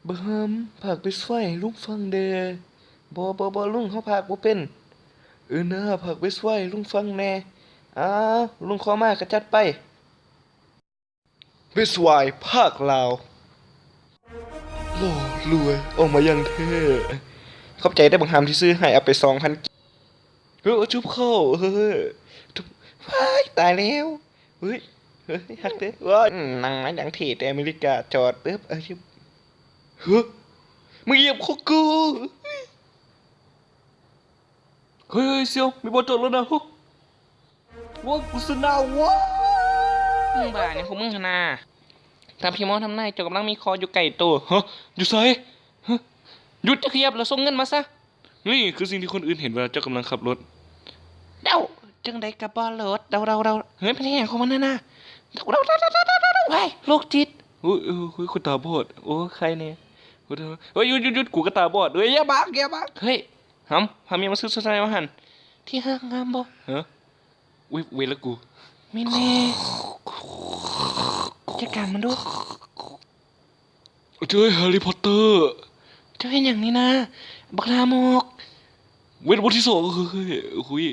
ບະຫາມ ພາກເບສໄວໃຫ້ລຸງຟັງແດ່. ບໍ່ ບໍ່ ບໍ່ ລຸງ ເຮົາພາກບໍ່ເປັນ. ເອີນາ ພາກເບສໄວໃຫ້ລຸງຟັງແດ່. ອ້າວ ລຸງຂໍມາກະຈັດໄປ. ເບສໄວພາກລາວ. ຫຼໍ່ລວຍ ອອກມາຢ່າງເທ່. ຂອບໃຈເດີບັກຫາມທີ່ຊື້ໃຫ້ ເອົາໄປສອງພັນກີບ. ເອີ ເອົາຈຸບເຂົ້າ ເອີ ຈຸບ ວ້າຍ ຕາຍແລ້ວ. ເຮີ້ຍ ເຮີ້ຍ ຮັກເດີ ວ້າຍ ອືມ ນັ່ງມາຢ່າງເທ່ແຕ່ອາເມລິກາຈອດ ເອີ ເອີ ເຮີ້ຍ ມຶງຢຽບຂອງກູ. ເຮີ້ຍ ເຊວ ມີບ່ອນຈອດລົດນະ ໂອ້ ວ້າວ ກູຊະນະ ວ້າວ. ມຶງບ້າຫຍັງຂອງມຶງຫັ້ນນາ? ທ່ານຜີໝໍທຳນາຍ ເຈົ້າກຳລັງມີເຄາະຢູ່ໃກ້ໂຕ. ຮະ? ຢູ່ໃສ? ຮະ? ຢຸດ ເຈົ້າຂະຫຍັບແລ້ວສົ່ງເງິນມາຊະ. ນີ້ຄືສິ່ງທີ່ຄົນອື່ນເຫັນເວລາເຈົ້າກຳລັງຂັບລົດ. ເດົາ ຈັ່ງໃດກໍບໍ່ຫຼຸດ ເດົາ ເດົາ ເດົາ. ເຮີ້ຍ ມັນເຮັດຫຍັງຂອງມັນຫັ້ນນະ? ເດົາ ເດົາ ເດົາ ເດົາ ເດາ. ໂອ້ຍ ໂລກຈິດ. ໂອ້ຍ ໂອ້ຍ ໂອ້ຍ ໂອ້ຍ ຂ້ອຍຕາບອດ. ໂອ້ຍ ໃຄແນ່. ໂອ້ຍ ໂອ້ຍ ຢຸດ ຢຸດ ຢຸດ ກູກໍຕາບອດ. ເອີຍ ຢ່າບັກ ຢ່າບັກ. ເຮີ້ຍ ຫຳ ພາເມຍມາຊື້ຊຸດໃສ່ວ່າຫັ້ນ. ທີ່ຮັກ ງາມບໍ່? ຮະ? ອຸ້ຍ ເວລະກູ. ແມ່ນແນ່. ຈັດການມັນດູ. ເຈົ້າ ແຮຣີພອດເຕີ. ເຈົ້າເຮັດຫຍັງນີ້ນະ ບັກໜ້າໝອກ. ເວັດບົດທີສອງ. ເຮີ້ຍ ຫຸຍ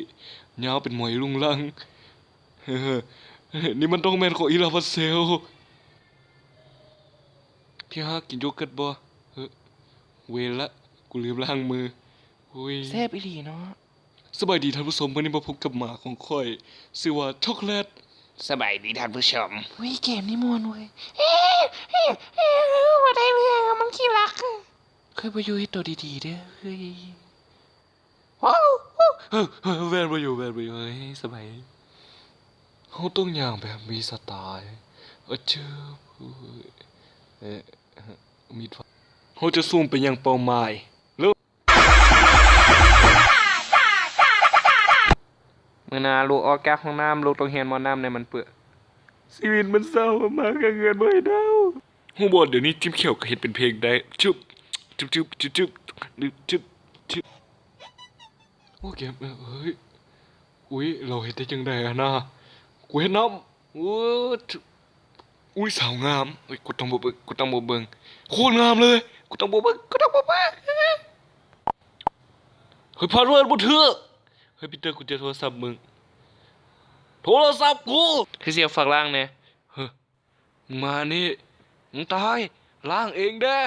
ຍາວເປັນໝອຍລຸງລັງ. ນີ້ມັນຕ້ອງແມ່ນຂອງອີລາພັດເຊວ. ທີ່ຮັກ ກິນໂຢເກີດບໍ່? ເຮີ້ຍ ເວລະ ກູລືມລ້າງມື. ຫຸຍ ແຊບອີ່ຫຼີເນາະ. ສະບາຍດີທ່ານຜູ້ຊົມ, ມື້ນີ້ມາພົບກັບໝາຂອງຂ້ອຍ ຊື່ວ່າຊັອກໂກແລັດ. ສະບາຍດີທ່ານຜູ້ຊົມ. ຫຸຍ ເກມນີ້ມ່ວນເວີຍ. ບໍ່ໄດ້ເລື່ອງ ມັນຂີ້ລັກ. ເຄີຍບໍ່ຢູ່ເຮັດໂຕດີໆເດີ. ເຮີ້ຍ ແວ່ນບໍ່ຢູ່ ແວ່ນບໍ່ຢູ່. ເຮີ້ຍ ສະບາຍ. ເຮົາຕ້ອງຍ່າງແບບມີສະໄຕ. ອະເຈີບ. ເອີ ມີດ ເຮົາຈະຊູມໄປຍັງເປົ້າໝາຍ. ມື້ໜ້າລູກອອກຈາກຫ້ອງນ້ຳ ລູກຕ້ອງຮຽນໝໍ້ນ້ຳໃນມັນເປື້ອ. ຊີວິດມັນເສົ້າມາກະເງິນບໍ່ເຮັດເອົາ. ຮູ້ບໍ່ ດຽວນີ້ຈິ້ມແຂ້ວກະເຮັດເປັນເພງໄດ້. ຈຶບ ຈຶບ ຈຶບ ຈຶບ ຈຶບ ຈຶບ. ໂອ້ ເກມ ເອີຍ ອຸ້ຍ ລາວເຮັດໄດ້ຈັ່ງໃດຫັ້ນນະ? ກູເຮັດນຳ. ໂອ້ ອຸ້ຍ ສາວງາມ. ອຸ້ຍ ກູຕ້ອງບໍ່ເບິ່ງ ກູຕ້ອງບໍ່ເບິ່ງ. ໂຄດງາມເລີຍ. ກູຕ້ອງບໍ່ເບິ່ງ ກູຕ້ອງບໍ່ເບິ່ງ. ເຮີ້ຍ ພາສເວີດບໍ່ຖືກ. ເຮີ້ຍ ປີເຕີ ກູເຈີໂທລະສັບມຶງ. ໂທລະສັບກູ ຄືຊິເອົາຝາກລ້າງແດ່. ເຮີ້ຍ ມຶງມານີ້ ມຶງຕາຍ ລ້າງເອງເດີ້.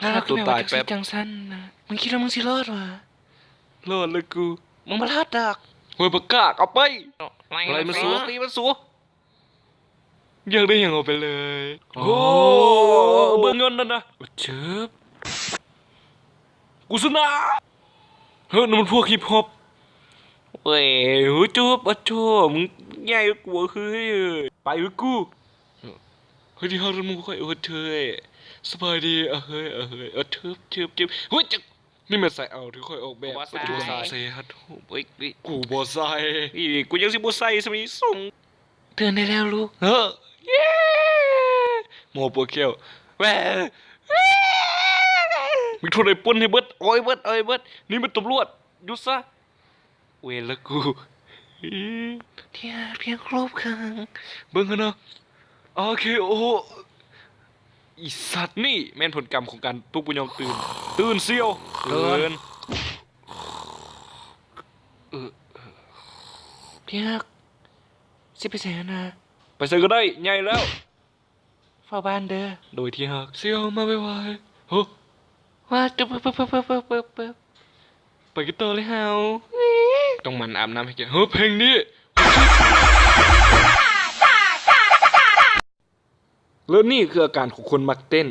ຂ້າຕົວຕາຍແປັບ. ຈັ່ງຊັ້ນນະ ມຶງຄິດວ່າມຶງຊິລອດຫວາ? ລອດແລ້ວກູ. ມຶງບໍ່ລອດດອກ. ໂອ້ຍ ບັກກາກ ເອົາໄປ. ໄລ່ມັນສູ ຕີມັນສູ. ຢາກໄດ້ຫຍັງເອົາໄປເລີຍ. ໂອ້ ເບິ່ງເງິນນັ້ນນະ. ຈຶບ ກູຊະນະ. ເຮີ້ຍ ນັ້ນມັນພວກຮິບຮອບ. ເວີຍ ໂອ້ ຈຶບ ອະໂທ້ ມຶງໃຫຍ່ກວ່າກູ. ເຮີ້ຍ ໄປເວີຍກູ. ເຮີ້ຍ ທີ່ຮັກ ທ່ານໝູ່ຂ້ອຍ. ໂອ້ ເທີຍ ສະບາຍດີ. ອະເຮີຍ ອະເຮີຍ ອະ ຈຶບ ຈຶບ ຈຶບ. ເຮີ້ຍ ຈັກ ນີ້ແມ່ນສາຍເອົາທີ່ຂ້ອຍອອກແບບ. ບໍ່ໃສ່ ເອີຍ ກູບໍ່ໃສ່. ອີ ກູຍັງຊິບໍ່ໃສ່ຊະມີ ສົ່ງ. ຕື່ນໄດ້ແລ້ວລູກ. ເຮີ້ຍ ເຢ້ ໝໍປວດແຂ້ວ. ແວ່ ມີເທົ່າໃດປົນໃຫ້ເບິດ ເອົາໃຫ້ເບິດ ເອົາໃຫ້ເບິດ. ນີ້ແມ່ນຕຳຫຼວດ ຢຸດຊະ. ເວລະກູ. ທີ່ຮັກ ພຽງຄົບເຄິ່ງ. ເບິ່ງຫັ້ນນະ ອາເຄໂອ. ອີສັດ ນີ້ແມ່ນຜົນກຳຂອງການປຸກປຸຍອງຕື່ນ. ຕື່ນສ່ຽວ ຕື່ນ. ເອີ ທີ່ຮັກ ຊິໄປໃສຫັ້ນນະ? ໄປໃສກໍໄດ້ ໃຫຍ່ແລ້ວ. ເຝົ້າບ້ານເດີ ໂດຍທີ່ຮັກ. ຊິເອົາມາໄວໆ. ໂຮ ວ່າ ປຶບ ປຶບ ປຶບ ປຶບ ປຶບ ປຶບ ໄປກັນຕໍ່ເລີຍເຮົາ. ຕ້ອງໝັ່ນອາບນ້ຳໃຫ້ແກ່. ເຮີ ເພງນີ້. ແລະນີ້ຄືອາການຂອງຄົນມັກເຕັ້ນ.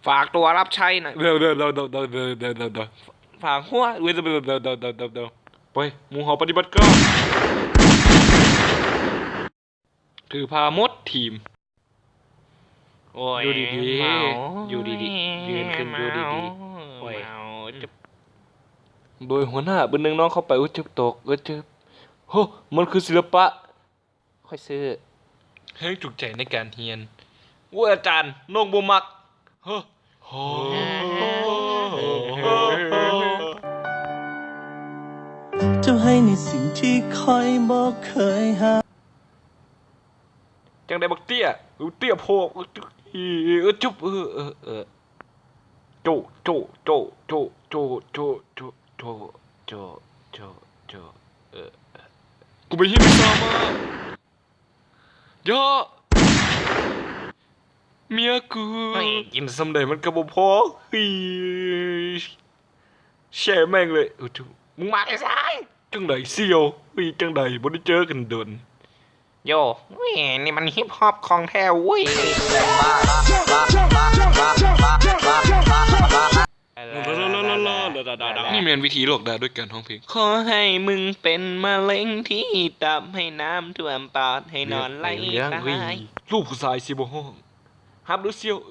ຝາກຕົວຮັບໃຊ້ນະ ຝາກຫົວ. ໄປ ໝູ່ເຮົາປະຕິບັດການ. ຖືພາໝົດທີມ. ໂອ້ຍ ຢູ່ດີໆ ເມົາ ຢູ່ດີໆ ຢືນຂຶ້ນ ເມົາ ຢູ່ດີໆ. ໂອ້ຍ ເມົາ ຈະ ໂດຍຫົວໜ້າເປັນໜຶ່ງນ້ອງເຂົ້າໄປ. ໂອ້ຍ ເຈັບຕົກ ໂອ້ຍ ເຈັບ. ໂຮ ມັນຄືສິລະປະ. ຂ້ອຍຊື້ ແຮງຈູງໃຈໃນການຮຽນ. ໂອ້ຍ ອາຈານ ນ້ອງບໍ່ມັກ. ເຮີ ໂຮ. ເຈົ້າໃຫ້ໃນສິ່ງທີ່ຂ້ອຍບໍ່ເຄີຍຫາ. ຈັ່ງໃດບັກເຕ້ຍ ເຕ້ຍໂພກ ເອີ ຈຸບ ເອີ ເອີ ເອີ ໂຈ ໂຈ ເອີ ກູໄປເຮັດວິຊາມາ ເຍາະ ເມຍກູ ເຮີ້ຍ ກິນສ່ຳໃດມັນກະບໍ່ພໍ ເຮີ້ຍ ແຊ່ແມ່ງເລີຍ ເອີ ຈຸບ ມຶງມາແຕ່ໃສ? ຈັ່ງໃດສ່ຽວ? ເຮີ້ຍ ຈັ່ງໃດ ບໍ່ໄດ້ເຈີກັນດົນ. ໂຢ ເອີຍ ນີ້ມັນຮິບຮອບຂອງແທ້ເວີຍ. ນີ້ແມ່ນວິທີຫຼອກດ່າດ້ວຍການຮ້ອງເພງ. ຂໍໃຫ້ມຶງເປັນມະເຮັງທີ່ຕັບ ໃຫ້ນ້ຳຖ້ວມປອດ ໃຫ້ນອນໄຮ້ຕາ. ເອີຍ ລູກຜູ້ຊາຍຊິບໍ່ຮ້ອງ. ຮັບດູສ່ຽວ. ເ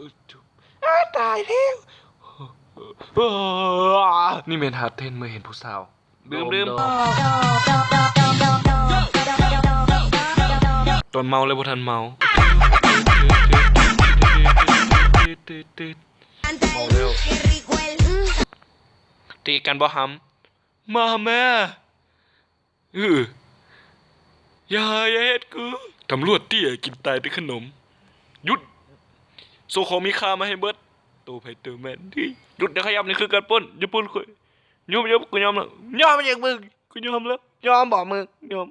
ອີ ຕາຍແລ້ວ. ນີ້ແມ່ນຮາເຕັ້ນເມື່ອເຫັນຜູ້ສາວ. ດື່ມ ດື່ມ ຕອນເມົາແລ້ວບໍ່ທັນເມົາ ເມົາແລ້ວ ຕີກັນບໍ່ຫຳ ມາແມ່ ເອີ ຢ່າ ຢ່າເຮັດກູ ຕຳຫຼວດເຕ້ຍ ກິນຕາຍແຕ່ຂະໜົມ ຢຸດ ໂຊຂອງມີຄ່າມາໃຫ້ເບິດ ໂຕໃຜໂຕມັນ ຢຸດ ຢ່າຂະຫຍັບ ນີ້ຄືການປຸ້ນ ຢ່າປຸ້ນຂ້ອຍ ຍອມ ຍອມ ກູຍອມແລ້ວ ຍອມຫຍັງມຶງ ກູຍອມແລ້ວ ຍອມບໍ່ມຶງ ຍອມ